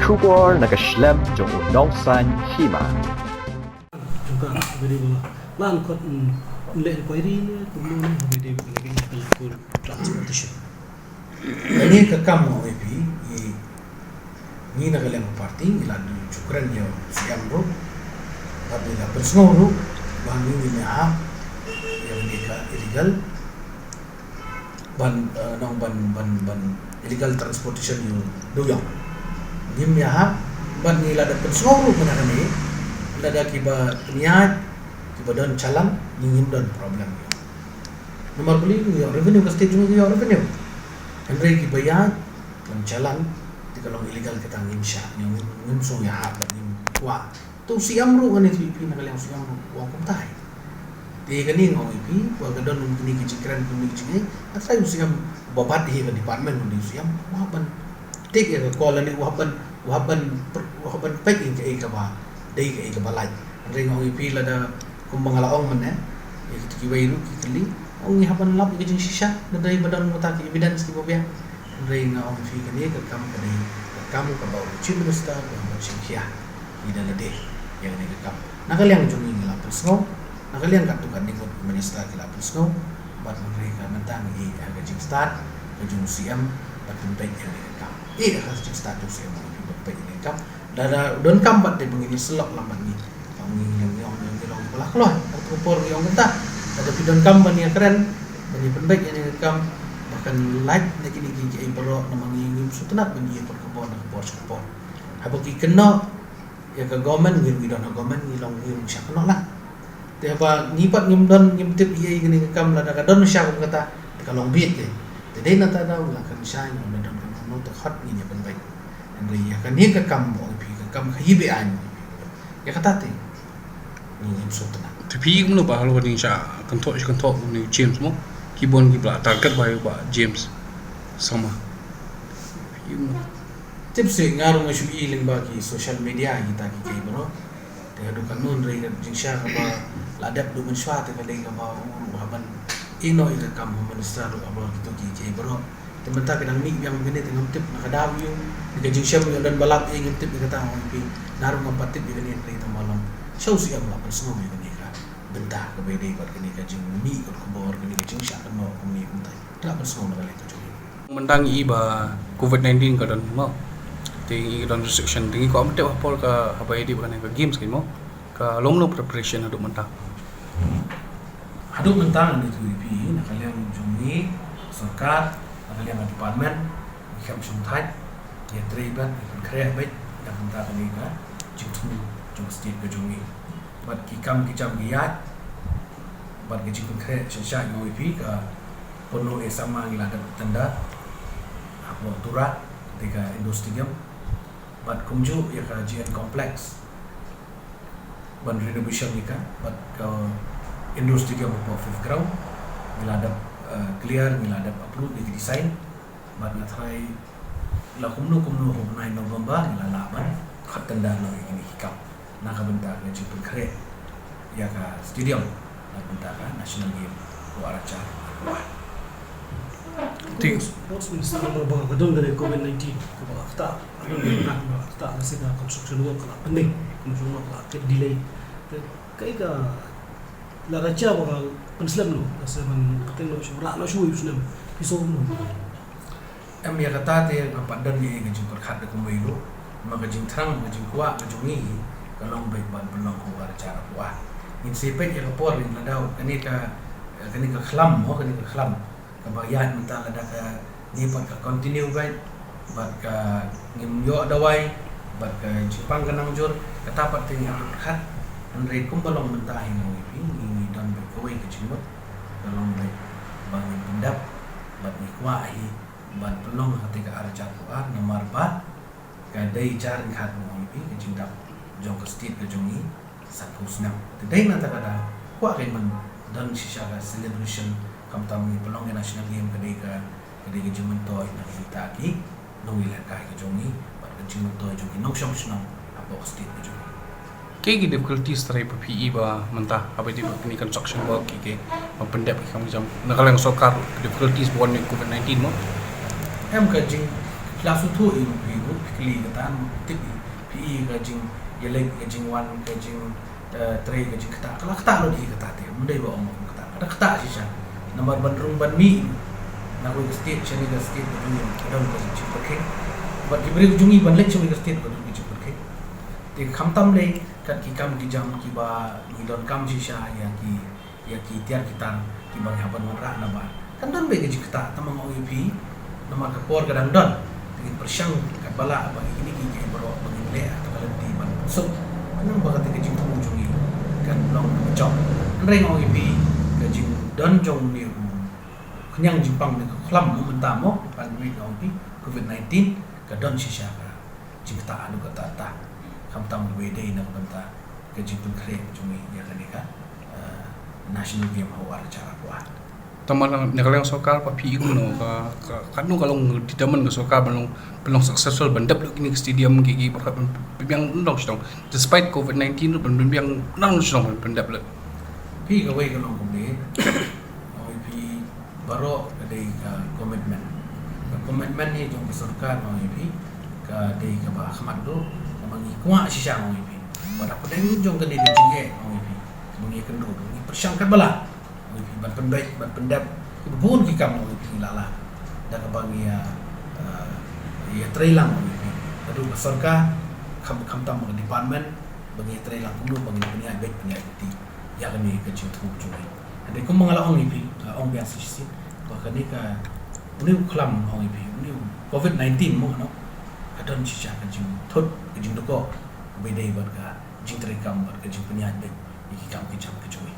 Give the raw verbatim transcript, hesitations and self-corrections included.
Khubor na ka shlem jong u nongsan hima. Jong ka video ba lan kot, mm, leh inquiry ne kumno ne video ba leh intellectual transportation. Kane ka kam, nga ong ïa phi, i ngi na ka liang party ngi la ju kren ïa u C M ruh, bad ngi la pynsngew ruh ba ngi ngim ïahap ïa kane ka illegal ban, eh, nong ban, ban, ban illegal transportation ïa u dewïong. Ngim ïahap, bad ngi la da pynsngew ruh mynta kane, lada kiba pynïaid, kiba don challan, ngi ngim don problem. Namar balei? Ngi ïoh revenue, ka state jong ngi ïoh revenue. Hynrei kiba ïaid, don challan, te ka long illegal, kata ngim shah, ngim, ngim sngewbha, bad ngim kwah. Te u C M ruh, ngan ïathuh ïa phi na ka liang u C M ruh, u ong kumta hi. Te kane nga ong ïa phi, ba ka don kine ki jingkren, kine ki jingeh, nga trai u C M, ba bat hi ka department, u dei u C M, u hap ban take ïa ka call, lane u hap ban, u hap ban, u hap ban peit ïa kaei kaba dei, kaei kaba lait. Hynrei nga ong ïa phi, lada kumba nga la ong mynne, ïa kito kiwei ruh ki kylli, ong ngi hap ban lap ïa ka jingshisha, lada dei ba don kita ki evidence kiba biang. Hynrei nga ong ïa phi, kane ka kam ka dei ka kam kaba u Chief Minister u hap ban shim khia ïa da lade ïa kane ka kam. Na ka liang jong ngi ngi la pynsngew, na ka liang katto katne ngut ki minister ki la pynsngew, bad hynrei ka mynta ngi ïa ka jingstad ka jong u C M ban pynbeit ïa kane ka kam. Ïa ka jingstad jong u C M ban pynbeit ïa kane ka kam. Lada u donkam pat te ba ngin ïasyllok lang bad ngi. Ba ngi, ngi, ngi ong ngi long ba la kloi. Ka por ngi ong kata. Lada phi donkam ban ïakren, ban ïapynbeit ïa kane ka kam, ba kan lait na kine kiei kiei baroh, namar ngi ngim sngewtynnat ban ïa pynkhubor na ka por sha ka por. Haba ki kynnoh ïa ka government, ngi, ngi don ha government, ngi long, ngi long sha kynnoh lang. Te haba ngi pat ngim don, ngim tip ïa kane ka kam, lada ka don sha kum kata, te ka long bieit te. Te dei na kata daw la kan shai, ngi don kan, ngi don, te khot ngin ïa pynbeit. Hynrei ïa kane ka kam, ba ong phi ka kam khaïi be-aiñ, ïa kata te ngi ngim sngewtynnat. Te phi kumno ba halor kane shah kynthoh, shah kynthoh une u James mo, ki bun kiba la target bai ïa u Bah James Sangma? Phi kumno? Tip seh, nga ruh nga shu i lyngba ki social media kita ki kiei baroh. Te haduh katno, hynrei ka jingshah kaba la dep haduh mynshuwa te ka dei kaba u ruh hap ban ïehnoh ïa ka kam Home Minister ruh halor kito ki kiei baroh. Te mynta ka dang mih biang kane te ngam tip na ka daw ïa u, ka jingshem ïa u don ba lap, eh, ngam tip ïa kata, nga ong ïa phi. Nga ruh ngam pat tip ïa kane, hynrei tang ba long sha u C M la pynsngew ïa kane ka bynta kaba ïadei bad kane ka jingmih kot khubor, kane ka jingshah kynnoh kumne kumtai. Te la pynsngew na ka liang ka jong ngi. Mynta ngi i ba covid nineteen ka don mo. Te ngi i ka don restriction. Te ngi kwah ban tip ha por ka, haba ïadei bad kane ka games kein mo, ka long kumno preparation haduh mynta? Haduh mynta ngan ïathuh ïa phi, na ka liang jong ngi, sorkar, na ka liang ka department, ngi kham shongthait, ngi trei beit, ngi pynkhreh beit na ka bynta kane ka jingthmu jong ka state ka jong ngi. Bad ki kam ki jam ki ïaid, bad ki jingpynkhreh, shisha nga ong ïa phi, ka Punno A Sangma ngi la dep tender hapoh Tura, te ka Indoor Stadium, bad kumjuh ïa ka G N Complex ban renovation ïa ka, bad ka Indoor Stadium hapoh Fifth Ground ngi la dep, eh, clear, ngi la dep approve ïa ka design. Bad nga tharai la kumno kumno ha u bnai November ngi la lah ban khot tender noh ïa kine ki kam na ka bynta ka jingpynkhreh ïa ka stadium na ka bynta ka National Game u ar hajar arphew ar. Te sports minister, namar ba ka don kane covid nineteen kaba la ktah, ka don kane kaba la ktah, lehse ka construction work ka la pending, construction work ka la delay. Te kaei ka la raja ba ka pynslem noh, lehse ban kyrteng noh shuh, rah noh shuh ïa u snem, phi sngew kumno? Em, ïa kata te ngam pat don ïa ka jingpyrkhat da kumwei ruh. Ma ka jingthrang, ka jingkwah ka jong ngi ka long beit ban pynlong ha u ar hajar arphew ar. Ngin sa peit ïa ka por, lada kane ka, kane ka khlam, mo, kane ka khlam kaba ïaid mynta, lada kane pat ka continue beit, bad ka ngim ïoh dawai, bad ka jingpang ka nangjur, kata pat te ngi hap pyrkhat. Hynrei kumba long mynta hi, nga ong ïa phi, ngi, ngi don beit kawei ka jingmut, ka long beit ba ngin pyndep, bad ngi kwah hi ban pynlong ha kata ka ar hajar arphew ar, namar ba ka dei jar ryngkat, nga ong ïa phi, ka jingdap jong ka state ka jong ngi sanphew snem. Te dei na kata ka daw, kwah kein ban don shisha ka celebration, khamtam ngi pynlong ïa ka National Game, ka dei ka, ka dei ka jingmyntoi na kita ki nongïalehkai ka jong ngi, bad ka jingmyntoi jong ki nongshong shnong hapoh ka state ka jong ngi. Kaei ki difficulties trai ba phi i ba mynta haba ïadei bad kine construction work, ki, ki ban pyndep ki kam ki jam na ka liang sorkar, difficulties ba wan na covid nineteen, mo? Em, ka jing, ka Phi la sngewthuh ïa u, phi ruh phi kylli kata, tip ïa phi, ïa ka jingïaleit, ka jingwan, ka jing, eh, trei, ka jingktah, ka la ktah lut ïa kata te, ym dei ba ong ktah, ka da ktah shisha. Namar ban rung ban mih na kawei ka state sha kawei ka state ka don, ka don ka jingpyrkhing. Bad ki briew jong ngi ban leit sha kawei ka state ka don ka jingpyrkhing. Te khamtam lei kat ki kam ki jam kiba ngi donkam shisha ïa ki, ïa ki tiar ki tar kiba ngi hap ban wanrah na bar. Kan don beit ka jingktah, tang ma nga ong ïa phi, namar ka por ka dang don. Te ngin pyrshang katba lah ba kine ki, ki baroh ba ngin leh ha ka lynti ban suk. Khnang ba kata ka jingthmu jong ngi kan long kaba jop. Hynrei nga ong ïa phi, ka jingdon jong une u khñiang jingpang ne ka khlam mo mynta mo, pandemic, nga ong ïa phi, covid nineteen, ka don shisha ka jingktah haduh katta katta. Khamtam kaba ïadei na ka bynta ka jingpynkhreh jong ngi ïa kane ka, eh, National Game ha u ar hajar arphew ar. Tang ma na ka liang sorkar pat phi i kumno ka, ka, katno ka long dei tang ma ka sorkar ban long, ban long successful ban dep lut kine ki stadium ki, ki ba pynbiang nang shnong. Despite covid nineteen ban pynbiang nang shnong ban dep lut. Phi, kawei ka long kumne. Ong ïa phi, baroh ka dei ka commitment. Ka commitment ne jong ka sorkar, ong ïa phi, ka dei kaba khmat ruh, kaba ngi kwah shisha, ong ïa phi. Ba da pdeng jong kane ka jingeh, ong ïa phi, ba ngi ïakynduh, ngi pyrshang katba lah, ong ïa phi, ban pynbeit, ban pyndep kiba bun ki kam, ong ïa phi, la lah. Da kaba ngi ïa, eh, ïa trei lang, ong ïa phi. Haduh ka sorkar, kham, khamtam ka department, ba ngi ïa trei lang kumno ba ngi pynïaid beit, pynïaid beit ïa kane ka jingthmu jong ngi. Hynrei kumba nga la ong ïa phi, nga ong biang shisien ba kane ka, une u khlam, ong ïa phi, une u covid nineteen mo, no, ka don shisha ka jingthut, ka jingdukor kaba ïadei bad ka jingtrei kam bad ka jingpynïaid beit ïa ki kam ki jam ka jong ngi.